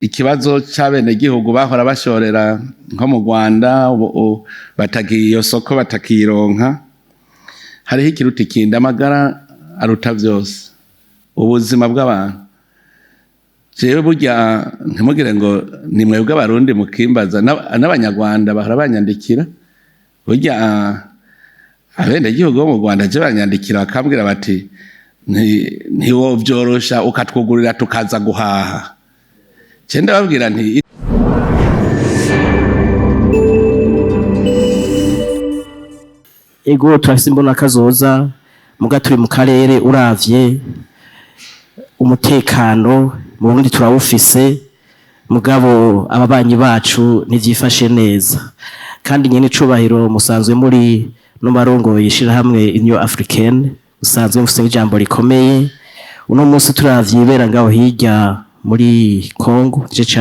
Ikibazo c'abenegihugu bahora bashorera nko mu Rwanda, ubu batagiye iyo soko batakironka. Hariho ikiruta ikindi, amagara aruta vyose, ubuzima bw'abantu. Jewe burya ntimugire ngo ni mwebwe Abarundi mukimbaza, n'Abanyarwanda bahora banyandikira. Burya abenegihugu bo mu Rwanda je baranyandikira bakambwira bati: "Ntiwovyorosha ukatwugurira tukaza guhaha?" Je ndababwira nti: Ego, turafise imbona kazoza, muga turi mu karere. Uravye umutekano mu Burundi turawufise, mugabo ababanyi bacu ntivyifashe neza. Kandi nyene icubahiro musanzwe muri no barongoye ishirahamwe Union Africaine, musanzwe mufise ijambo rikomeye. Uno munsi turavye ibera ngaho hirya muri Congo, igice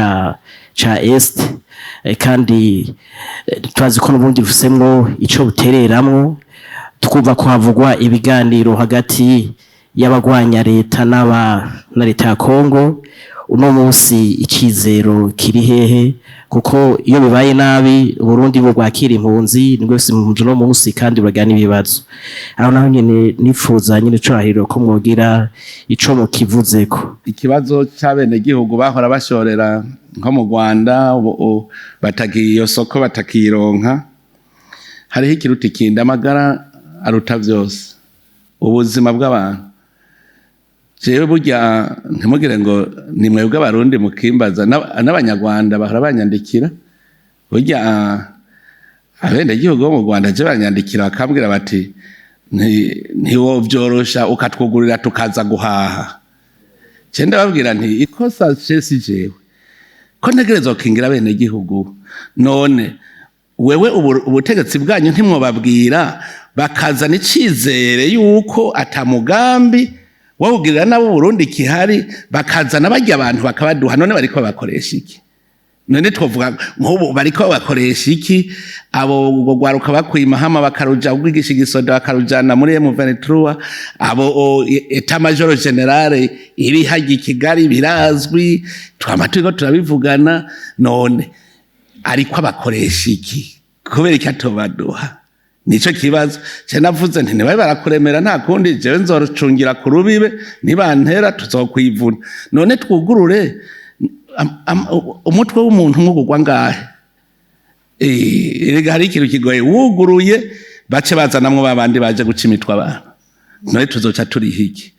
ca Est, kandi turazi ko n'ubundi bufisemwo ico butereramwo. Twumva ko havugwa ibiganiro hagati y'abagwanya leta n'aba na leta ya Congo. Uno munsi icizero kiri hehe? Kuko iyo bibaye nabi, Burundi bwo bwakira impunzi, nibwo bufise impunzi uno munsi, kandi buragira n'ibibazo aho naho nyene. Nipfuza nyene icubahiro ko mwogira ico mukivuzeko. Ikibazo c'abenegihugu bahora bashorera nko mu Rwanda, ubu batagiye iyo soko batakironka. Hariho ikiruta ikindi, amagara aruta vyose, ubuzima bw'abantu. Jewe burya ntimugire ngo ni mwebwe Abarundi mukimbaza, n'Abanyarwanda bahora banyandikira. Burya abenegihugu bo mu Rwanda je baranyandikira bakambwira bati: "Ntiwovyorosha ukatwugurira tukaza guhaha?" Je ndababwira nti: "Ikosa je si jewe, ko ntegerezwa gukingira abenegihugu. None wewe ubutegetsi bwanyu ntimwobabwira bakazana icizere yuko ata mugambi wo kugirira nabo Burundi kihari, bakazana barya abantu bakabaduha? None bariko bakoresha iki? None twovuga nk'ubu bariko bakoresha iki abo rwaruka bakwima hama bakaruja kwigisha igisoda, bakarujana muri M23? Abo état-major général iri harya i Kigali, birazwi, twama turiko turabivugana. None ariko abakoresha iki? Kubera iki atobaduha?" Nico kibazo. Je navuze nti: "Ntibabe barakuremera, nta kundi, jewe nzocungira ku rubibe, nibantera tuzokwivuna." None twugurure, umutwe w'umuntu umwe ugurwa ngahe? Erega hari ikintu kigoye, wuguruye bace bazanamwo babandi baje guca imitwe abantu. None tuzoca turiha iki?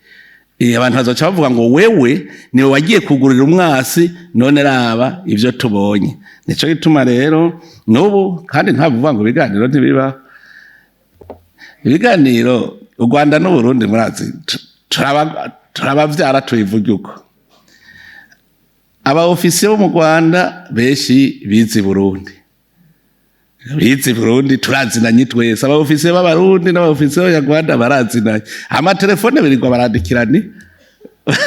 Abantu bazoca bavuga ngo wewe niwe wagiye kugurira umwasi. None raba ivyo tubonye. Nico gituma rero n'ubu kandi ntavuga ngo ibiganiro ntibibaho. Ibiganiro u Rwanda n'Uburundi, murazi, turabavyara, tubivuge uko. Aba ofisiye bo mu Rwanda benshi bize i Burundi, bize i Burundi, turazinanye twese. Aba ofisiye b'Abarundi n'aba ofisiye b'Abanyarwanda barazinanye, amatelefone birirwa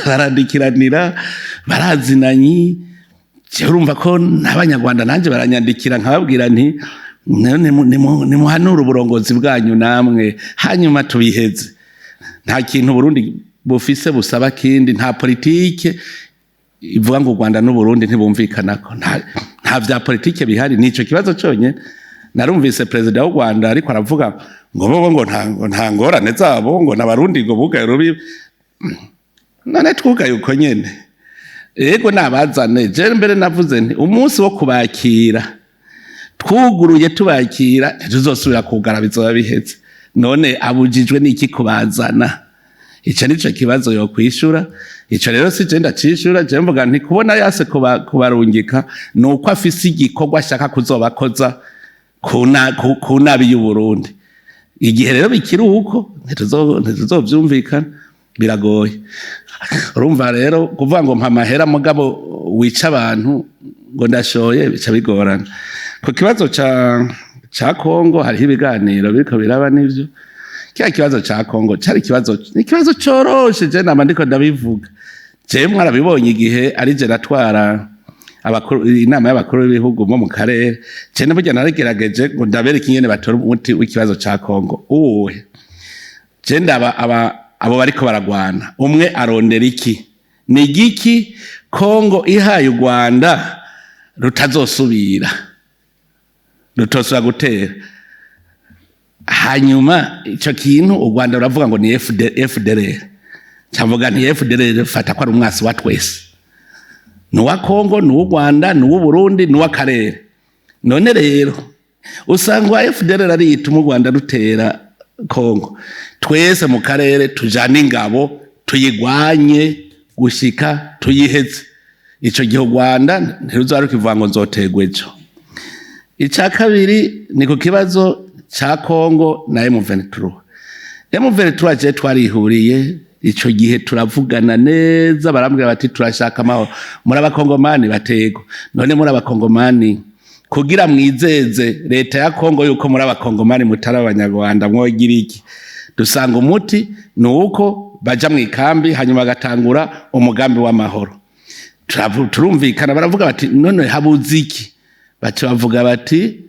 barandikiranira, barazinanye. Jewe urumva ko n'Abanyarwanda nanjye baranyandikira, nkababwira nti: "Nimuhanure uburongozi bwanyu namwe, hanyuma tubiheze." Nta kintu Burundi bufise busaba kindi, nta politike ivuga ngo u Rwanda n'Uburundi ntibumvikanako. Nta vya politike bihari, nico kibazo conyene. Narumvise perezida w'u Rwanda ariko aravuga ngo bobo ngo nta ngorane zabo, ngo n'Abarundi ngo bugaye rubi. None twugaye uko nyene? Yego, nabazane. Je mbere navuze nti: "Umunsi wo kubakira twuguruye tubakira, ntituzosubira kugara, bizoba biheze." None abujijwe n'iki kubazana? Ico nico kibazo yokwishura. Ico rero si je ndacishura. Je mvuga nti kubona yase kubarungika ni uko afise igikorwa ashaka kuzobakoza ku nabi y'Uburundi. Igihe rero bikiri uko, ntituzovyumvikana, biragoye. Urumva rero kuvuga ngo mpa amahera mugabo wica abantu ngo ndashoye, bica bigorana. Ku kibazo ca Kongo, hariho ibiganiro biriko biraba, nivyo. Kiriya kibazo ca Kongo cari ikibazo, ni ikibazo coroshe. Je nama ndiko ndabivuga, jewe mwarabibonye igihe ari je natwara abakuru, inama y'abakuru b'ibihugu bo mu karere. Je burya naragerageje ngo ndabereke ingene batora umuti w'ikibazo ca Kongo. Uwuhe? Je ndaba aba abo bariko baragwana, umwe arondera iki? Ni igiki Kongo ihaye u Rwanda rutazosubira, rutosubira gutera? Hanyuma ico kintu u Rwanda ruravuga ngo ni FDLR. Ncavuga nti FDLR fata ko ari umwasi wa twese, ni uwa Kongo, ni uw'u Rwanda, ni uw'u Burundi, ni uw'akarere. None rero usanga uwa FDLR ari ituma u Rwanda rutera Kongo. Twese mu karere tujane ingabo, tuyigwanye gushika tuyiheze. Ico gihe u Rwanda ntiruzoba rukivuga ngo nzotegwa ejo. Ica kabiri ni ku kibazo ca Kongo na M23. M23 je twarihuriye ico gihe, turavugana neza. Barambwira bati: "Turashaka amahoro." "Muri abakongomani?" Batego. "None muri abakongomani, kugira mwizeze leta ya Kongo yuko muri abakongomani mutari abanyarwanda, mwogira iki?" Dusanga umuti ni uko baja mu ikambi, hanyuma bagatangura umugambi w'amahoro. Turumvikana. Baravuga bati: "None habuze iki?" Baca bavuga bati: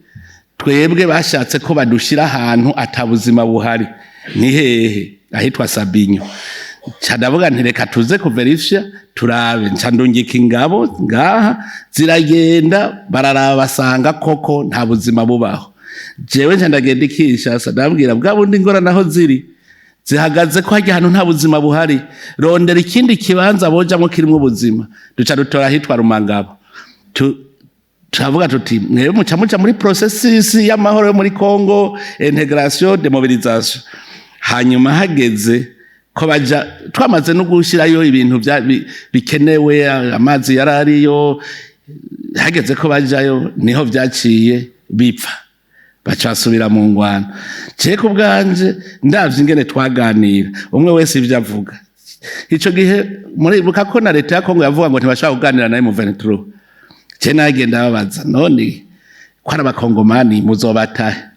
"Twebwe bashatse ko badushira ahantu atabuzima buhari." Ni hehe? Ahitwa Sabinyo. Nca ndavuga nti: "Reka tuze kuverifya turabe." Nca ndungika ingabo ngaha, ziragenda, bararaba, basanga koko nta buzima bubaho. Jewe nca ndagenda i Kinshasa, ndabwira: "Bwa bundi ingorane aho ziri zihagaze ko hajya ahantu nta buzima buhari, rondera ikindi kibanza bojamwo kirimwo ubuzima." Duca dutora ahitwa Rumangabo. Turavuga tuti: "Mwebwe muca muja muri processus y'amahoro yo muri Congo, intégration, démobilisation." Hanyuma hageze ko baja, twamaze no gushyirayo ibintu bikenewe, amazi yarariyo. Hageze ko bajayo, niho vyaciye bipfa, baca basubira mu ngwano. Je ku bwanje, ndavye ingene twaganira, umwe wese ivyo avuga ico gihe, muribuka ko na leta ya Kongo yavuga ngo ntibashobora kuganira na M23. Je nagenda babaza: "None ko ari abakongomani, muzobatahe?"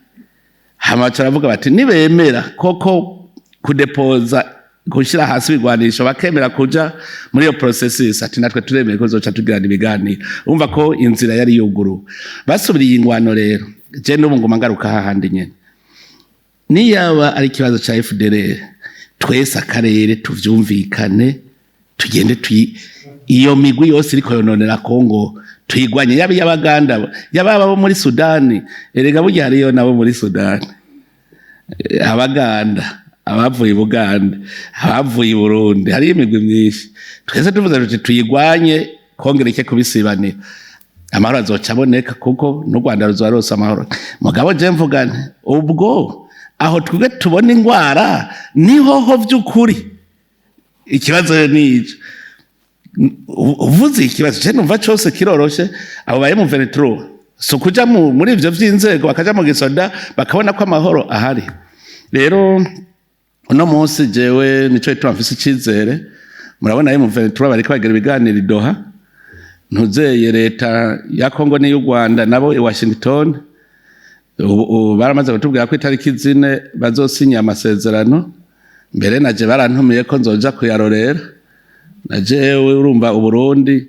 Hama baca baravuga bati nibemera koko kudepoza, gushyira hasi ibigwanisho, bakemera kuja muri iyo processus, ati natwe turemeye ko zoca tugirana ibiganiro. Urumva ko inzira yari yuguruwe. Basubiriye ingwano rero, je n'ubu nguma ngaruka hahandi nyene: niyaba ari ikibazo ca FDLR, twese akarere tuvyumvikane, tugende tuyi iyo migwi yose iriko yononera Kongo tuyigwanye, yaba iy'Abaganda, yaba abo muri Sudani. Erega burya hariyo nabo muri Sudani, Abaganda, abavuye i Buganda, abavuye i Burundi, hariyo imigwi myinshi. Twese tuvuze tuti tuyigwanye, kongera ike kubisibanira, amahoro azoca aboneka, kuko n'u Rwanda ruzoba rose amahoro. Mugabo je mvugane ubwo aho twebwe tubona ingwara niho ho vy'ukuri ikibazo ni ico. Uvuze ikibazo, je numva cose kiroroshe. Abo ba M23 si ukuja muri ivyo vy'inzego, bakaja mu gisoda, bakabona ko amahoro ahari. Rero uno munsi jewe nico gituma mfise icizere. Murabona M23 bariko bagira ibiganiro i Doha, ntuzeye leta ya Kongo n'iy'u Rwanda nabo i Washington. Ubu baramaze kutubwira ko itariki 4 bazosinya amasezerano. Mbere naje barantumiye ko nzoja kuyarorera na jewe. Urumva Uburundi,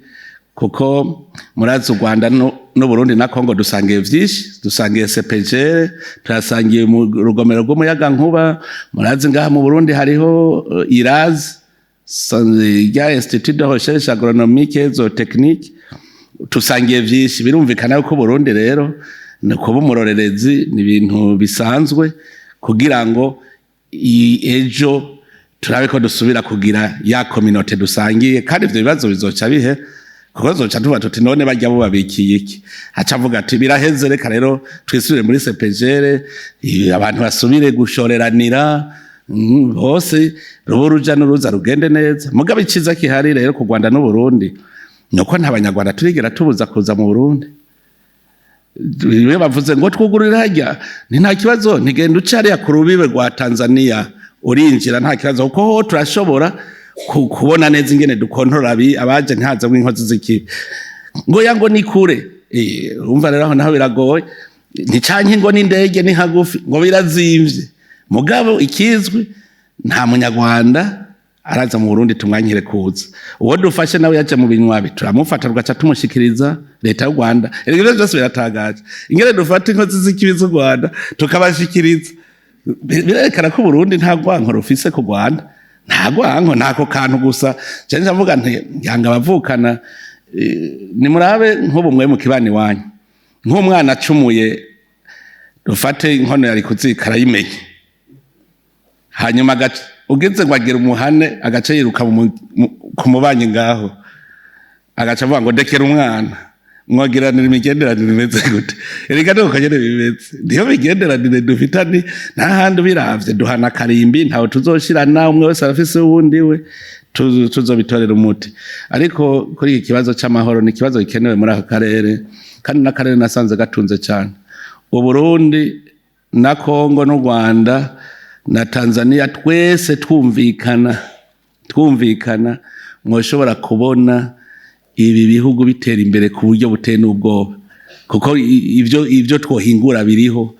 kuko murazi u Rwanda n'Uburundi na Kongo dusangiye vyinshi: dusangiye CEPGL, turasangiye mu rugomero rw'umuyagankuba. Murazi ngaha mu Burundi hariho IRAZ, rya Institut de Recherche Agronomique et Zootechnique. Tusangiye vyinshi. Birumvikana yuko Burundi rero ni kuba umurorerezi, ni ibintu bisanzwe, kugira ngo ejo turabe ko dusubira kugira ya communauté dusangiye. Kandi ivyo bibazo bizoca bihe, kuko zoca tuvuga tuti: "None barya bo babikiye iki?" Aca avuga ati: "Biraheze, reka rero twisubire muri CEPGL, abantu basubire gushoreranira, bose ruba uruja n'uruza rugende neza." Mugabo iciza kihari rero ku Rwanda n'Uburundi nuko nta banyarwanda turigera tubuza kuza mu Burundi. Iyo bavuze ngo twugurure harya, ni nta kibazo, ntigenda uca hariya ku rubibe rwa Tanzania, urinjira nta kibazo, kuko ho turashobora kubona neza ingene dukontorora abaje, ntihaze inkozi z'ikibi. Ngo ya ngo ni kure. Urumva rero aho naho biragoye, nticanke ngo n'indege ni hagufi, ngo birazimvye. Mugabo ikizwi, nta munyarwanda araza mu Burundi tumwankire kuza. Uwo dufashe nawe yaje mu binywabi, turamufata, tugaca tumushikiriza leta y'u Rwanda. Erega ivyo vyose biratangaje, ingene dufata inkozi z'ikibi z'u Rwanda tukabashikiriza. Birerekana ko Burundi nta rwanko rufise ku Rwanda. Nta rwanko, ntako kantu gusa. Je ndavuga nti yanga abavukana. Nimurabe nk'ubu mwe mu kibani wanyu, nk'umwana acumuye, dufate inkono yari kuzika arayimenye, hanyuma ugeze ngo agire umuhane, agaca yiruka ku mubanyi ngaho, agaca avuga ngo ndekera umwana. Mwagiranira imigenderanire imeze gute? Erega nuko nyene bimeze, niyo migenderanire dufitani. Nta handi ubiravye duhana karimbi, ntawe tuzoshirana, umwe wese arafise uwundi we tuzobitorera umuti. Ariko kuri iki kibazo c'amahoro, ni ikibazo gikenewe muri aka karere, kandi n'akarere nasanze gatunze cane. Uburundi na Kongo n'u Rwanda na Tanzania, twese twumvikana, mwoshobora kubona ibi bihugu bitera imbere ku buryo buteye n'ubwoba, kuko ivyo twohingura biriho.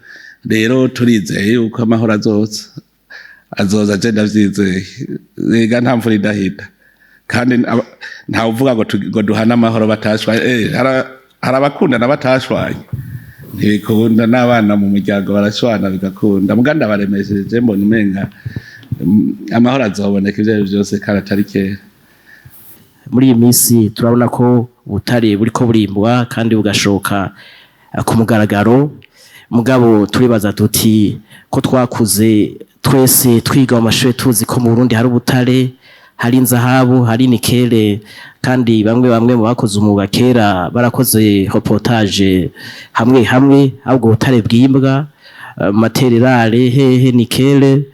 Rero turizeye yuko amahoro azoza, azoza, je ndavyizeye. Rega nta mvura idahita, kandi ntawe uvuga ngo ngo duhane amahoro batashwanye. Hari abakundana batashwanye, ntibikunda. N'abana mu muryango barashwana bigakunda. Muga ndabaremesheje, mbona umenga amahoro azoboneka ivyo ari vyo vyose, kandi atari kera. Muri iyi minsi turabona ko ubutare buriko burimbwa kandi bugashoka ku mugaragaro. Mugabo turibaza tuti ko twakuze twese twiga mu mashuri tuzi ko mu Burundi hari ubutare, hari inzahabu, hari nickel, kandi bamwe bamwe mu bakoze umwuga kera barakoze reportage hamwe hamwe ahubwo ubutare bwimbwa, matières rares, hehe, nickel.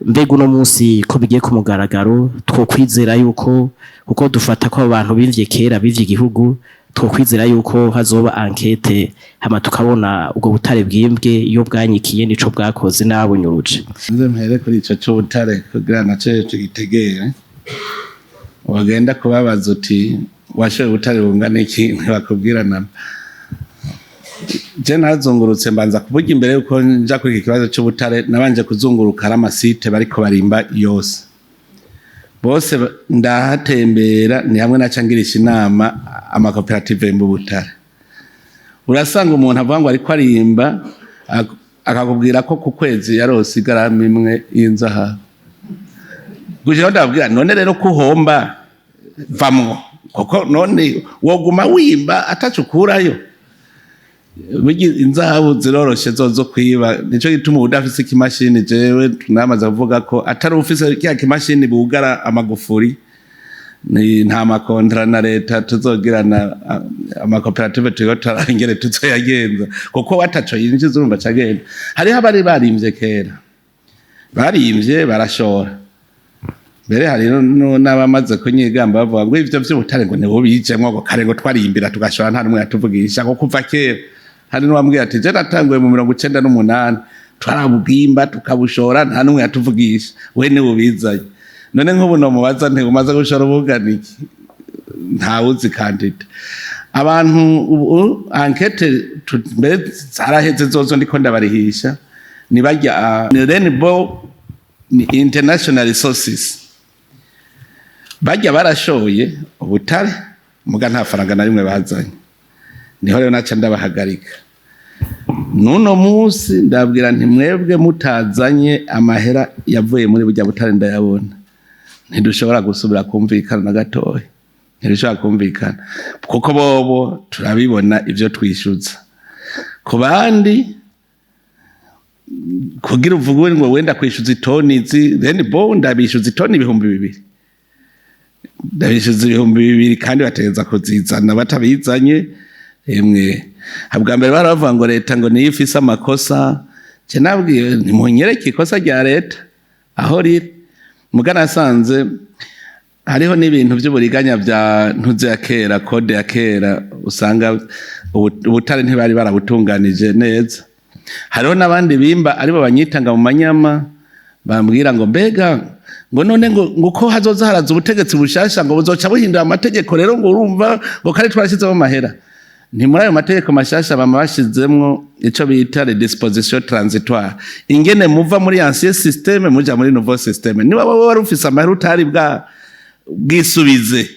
Mbega uno munsi ko bigiye ku mugaragaro, twokwizera yuko, kuko dufata ko abantu bivye kera bivye igihugu, twokwizera yuko hazoba enquête, hama tukabona ubwo butare bwimbwe iyo bwanyikiye nico bwakoze n'abunyuruje? Nze mpere kuri ico c'ubutare kugira naco tugitegere. Wagenda kubabaza uti washoye ubutare bungana iki, ntibakubwira namba. Je nazungurutse, mbanza kuvuga imbere yuko nja kuri iki kibazo c'ubutare, nabanje kuzunguruka ari ama sites bariko barimba yose bose ndahatembera. Ni hamwe naca ngirisha inama amakoperative yimba ubutare. Urasanga umuntu avuga ngo ariko arimba, akakubwira ko ku kwezi yarose igarama imwe y'inzahabu. Gushika ndababwira, none rero ko uhomba, vamwo, kuko none woguma wimba ataco ukurayo. Burya inzahabu ziroroshe zozo kwiba, nico gituma udafise ikimashini, jewe namaze kuvuga ko atari ufise kya kimashini bugara amagufuri, ni nta ma contrats na leta tuzogirana. Amakoperative turiko turarangere tuzoyagenza, kuko wataco yinjiza urumva cagenda. Hariho abari barimvye kera, barimvye barashora mbere. Hari n'abamaze kunyigamba bavuga ngo ivyo vy'ubutare ngo nibo bijemwo, ngo kare ngo twarimbira tugashora, nta n'umwe yatuvugisha, ngo kuva kera. Hari n'uwambwiye ati je natanguye mu 98, twarabwimba tukabushora, nta n'umwe yatuvugisha, we niwe ubizanye. None nk'ubu nomubaza nti umaze gushora ubugana iki? Ntawuzi quantité. Abantu ubu enquête mbere zaraheze zozo, ndiko ndabarihisha. Ni barya ni Rainbow, ni International Resources, barya barashoye ubutare muga nta faranga na rimwe bazanye. Niho rero naca ndabahagarika nuno munsi, ndabwira nti mwebwe mutazanye amahera yavuye muri burya butare ndayabona, ntidushobora gusubira kumvikana na gatoya, ntidushobora kumvikana, kuko bobo turabibona ivyo twishyuza ku bandi. Kugira uvuge ngo wenda kwishyuza itoni izi Rainbow, ndabishyuza itoni 2000, ndabishyuza 2000, kandi bategereza kuzizana. Batabizanye, emwe, bwa mbere baravuga ngo leta ngo niyo ifise amakosa. Je nabwiye ntimunyereke ikosa rya leta aho riri. Muga nasanze hariho n'ibintu vy'uburiganya vya ntuze ya kera, code ya kera, usanga ubutare ntibari barabutunganije neza. Hariho n'abandi bimba aribo banyitanga mu manyama, bambwira ngo mbega ngo none ngo ko hazoza haraza ubutegetsi bushasha, ngo buzoca buhindura amategeko rero, ngo urumva ngo kare twarashizemo amahera. Nti muri ayo mategeko mashasha bama bashizemwo ico bita les dispositions transitoires, ingene muva muri ancien système muja muri nouveau système. Niba wowe wari ufise amahera utari bwa bwisubize,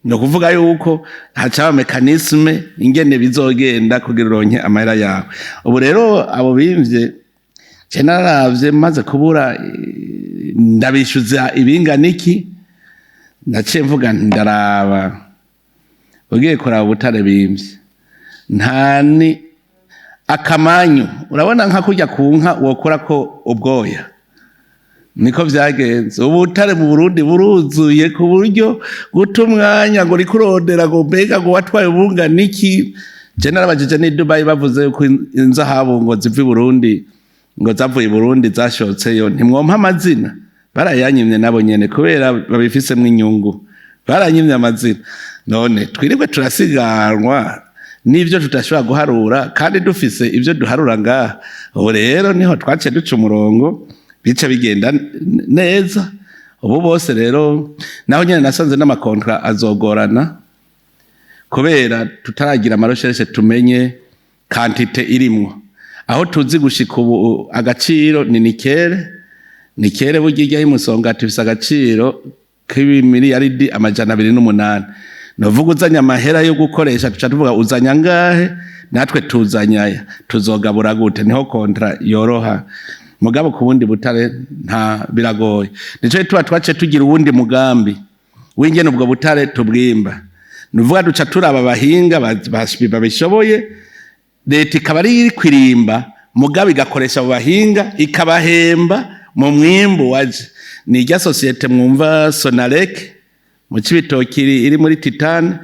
ni ukuvuga yuko hacaba mécanisme ingene bizogenda kugira uronke amahera yawe. Ubu rero abo bimvye Je nararavye, maze kubura ndabishyuza ibingana iki, naciye mvuga nti ndaraba. Ugiye kuraba ubutare bimvye, nta ni akamanyu. Urabona nka kurya ku nka wokora ko ubwoya, niko vyagenze. Ubutare mu Burundi buruzuye, ku buryo guta umwanya ngo uriko urondera ngo mbega ngo watwaye ubungana iki. Je narabajije n'i Dubai, bavuze yuko inzahabu ngo ziva i Burundi, ngo zavuye i Burundi zashotseyo, ntimwompa amazina. Barayanyimye nabo nyene kubera babifisemwo inyungu, baranyimye amazina. None twirirwe turasiganwa n'ibyo tudashobora guharura kandi dufise ibyo duharura ngaha? Ubu rero niho twaciye duca umurongo, bica bigenda neza. Ubu bose rero, naho nyene nasanze n'ama contrats azogorana kubera tutaragira ama recherches tumenye quantité irimwo. Aho tuzi gushika ubu agaciro ni nickel. Nickel burya ijya y'umusongati ifise agaciro k'ibimiliyaridi 208. Novuga uzanye amahera yo gukoresha, tuca tuvuga uzanye angahe, natwe tuzanye aya, tuzogabura gute? Niho contrat yoroha. Mugabo ku bundi butare nta biragoye. Nico tuba twaciye tugira uwundi mugambi w'ingene ubwo butare tubwimba. Nuvuga duca turaba abahinga babishoboye, leta ikaba ari iri kwirimba, mugabo igakoresha abo bahinga, ikabahemba mu mwimbu waje. Ni irya société mwumva Sonarek mu Cibitoki iri muri titane,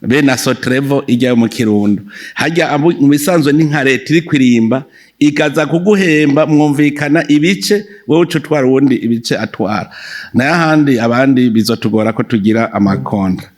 be na Sotrevo ijya mu Kirundo. Hajya mu bisanzwe ni nka leta iri kwirimba, ikaza kuguhemba, mwumvikana ibice, wowe uca utwara, uwundi ibice atwara. Nayo ahandi abandi bizotugora ko tugira ama contrats.